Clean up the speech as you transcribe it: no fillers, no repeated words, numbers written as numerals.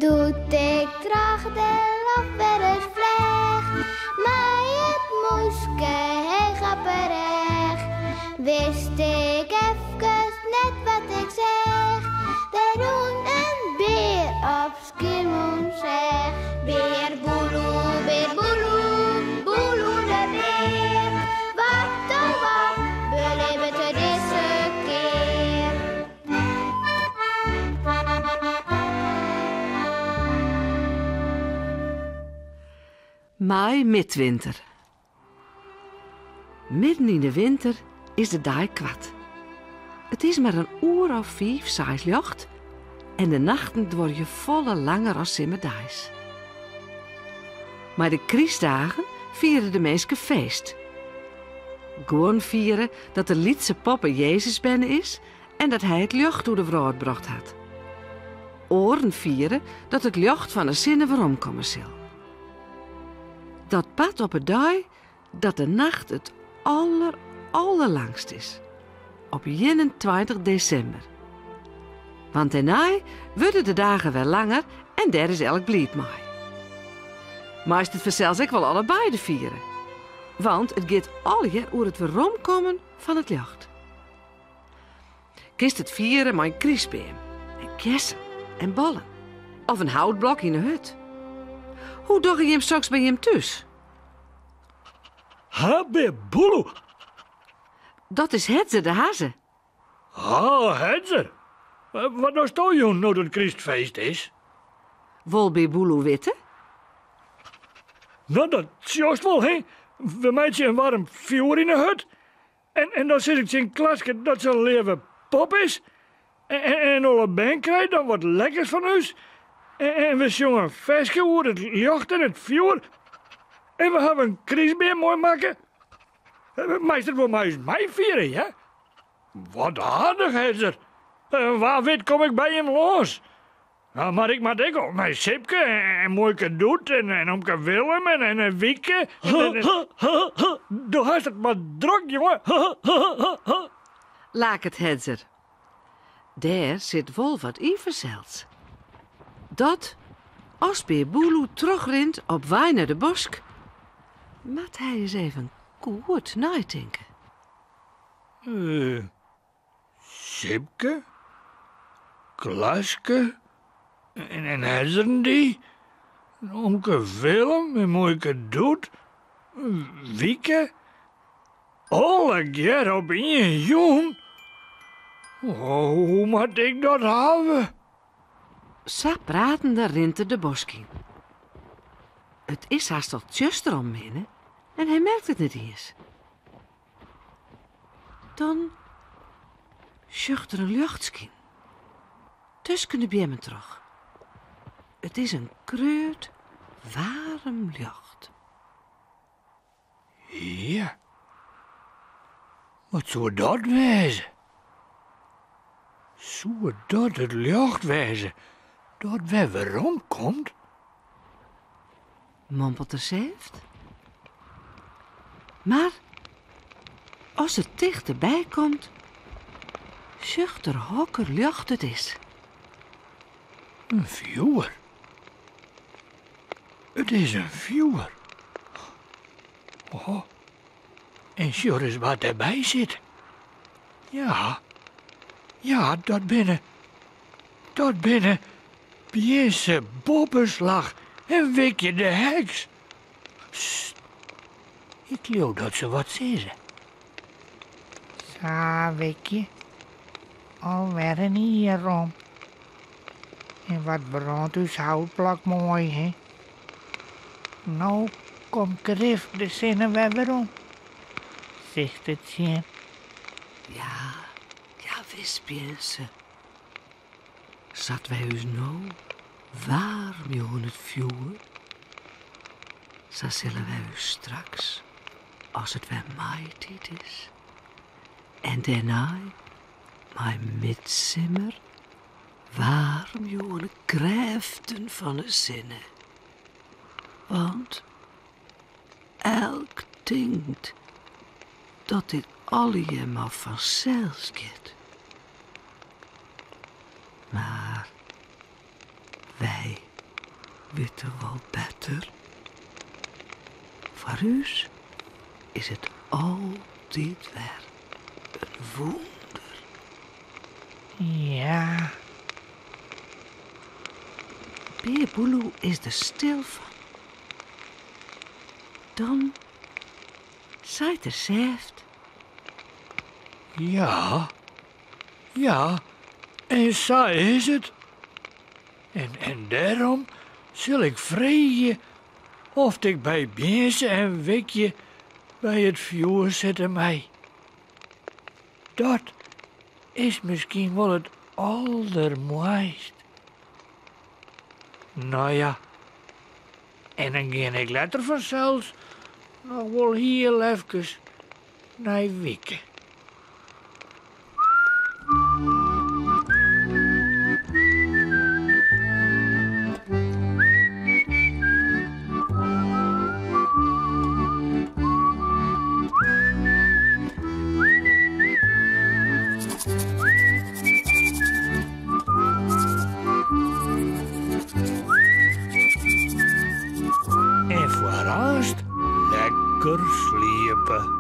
Doe't ik troch de loft wer ris fleach, mei it mûske heech op 'e rêch, wist ik efkes net wat ik seach. Der rûn in bear op Skiermûntseach. Bear Boeloe, bear Boeloe, Boeloe de bear. Wat oh wat belibbet er dizze kear? Mei midwinter. Midden yn de winter is de dei koart. It is mar in oer of fiif, seis ljocht en de nachten duorje folle langer as simmerdeis. Mei de krystdagen fiere de minsken feest. Guon fiere dat de lytse poppe Jezus berne is en dat hy it ljocht oer de wrâld brocht hat. Oaren fiere dat it ljocht fan 'e sinne weromkomme sil. Dat bart op 'e dei dat de nacht it aller, allerlangst is, op 21 desimber. Want dêrnei wurde de dagen wer langer en dêr is elk bliid mei. Meist it fansels ek wol allebeide fiere. Want it giet allegear oer it weromkommen fan it ljocht. Kinst it fiere mei in krystbeam en kersen en ballen. Of in houtblok yn 'e hut. Hoe dogge jim soks by jim thús? Ha, Bear Boeloe. Dat is Hedzer de hazze. Ha, Hedzer. Wat dochsto jûn no't it krystfeest is? Wol Bear Boeloe witte? No, dat sjochst wol, hè? We meitsje in waarm fjoer yn 'e hut. En, en dan sis ik tsjin Klaske dat se in leave pop is. En, en, en alle bern krije dan wat lekkers fan ús. En, en we sjonge in ferske oer it ljocht en it fjoer. En we hawwe in krystbeam moai makke. Meist it wol mei ús meifiere, ja? Wat aardich, Hedzer. Wa wit kom ik by jim lâns. No, mar ik moat ek al nei Sipke en muoike Doet en omke Willem en Wieke. Do hast it mar drok, jonge. Laket Hedzer. Dêr sit wol wat yn fansels. Dat as Bear Boeloe trochrint op wei nei de bosk, moat hy ris even goed neitinke. Sipke, Klaske en Hedzer-en-dy, omke Willem en muoike Doet, Wieke, allegear op ien jûn? Oh, hoe moat ik dat hawwe? Sa pratende rint er de bosk yn. It is hast al tsjuster om him hinne en hy merkt it net iens. Dan sjocht er in ljocht skinen. Tusken de beammen troch. It is in grut, waarm ljocht. Ja. Wat soe dat wêze? Soe dat it ljocht wêze dat wer weromkomt? Mompelt er sêft. Mar as er tichterby komt, sjocht er hokker ljocht it is. In fjoer. It is in fjoer. Oh, en sjoch ris wat dêrby sit. Ja, ja, dat binne, dat binne Bjinse Boppeslach en Wikje de Heks. Sst, ik leau dat se wat sizze. Sa, Wikje, alwer in jier om. En wat brânt ús houtblok moai, hè? No komt grif de sinne wer werom. Sicht it sjen. Ja, ja wis, Bjinse. Sa't wy ús no waarmje oan it fjoer, sa sille wy ús straks, as it wer maitiid is, en dêrnei mei midsimmer waarmje oan 'e krêften fan 'e sinne. Want elk tinkt dat dit allegear mar fansels giet. Mar wy. Witte wol better. Foar ús is it altyd wer in wûnder. Ja. Bear Boeloe is der stil fan. Dan seit er sêft. Ja, ja, en sa is it. En, en dêrom sil ik freegje oft ik by Bjinse en Wikje by it fjoer sitte mei. Dat is miskien wol it aldermoaist. No ja, en dan gean ik letter fansels noch wol hiel efkes nei Wike. En foar aanst lekker sliepe.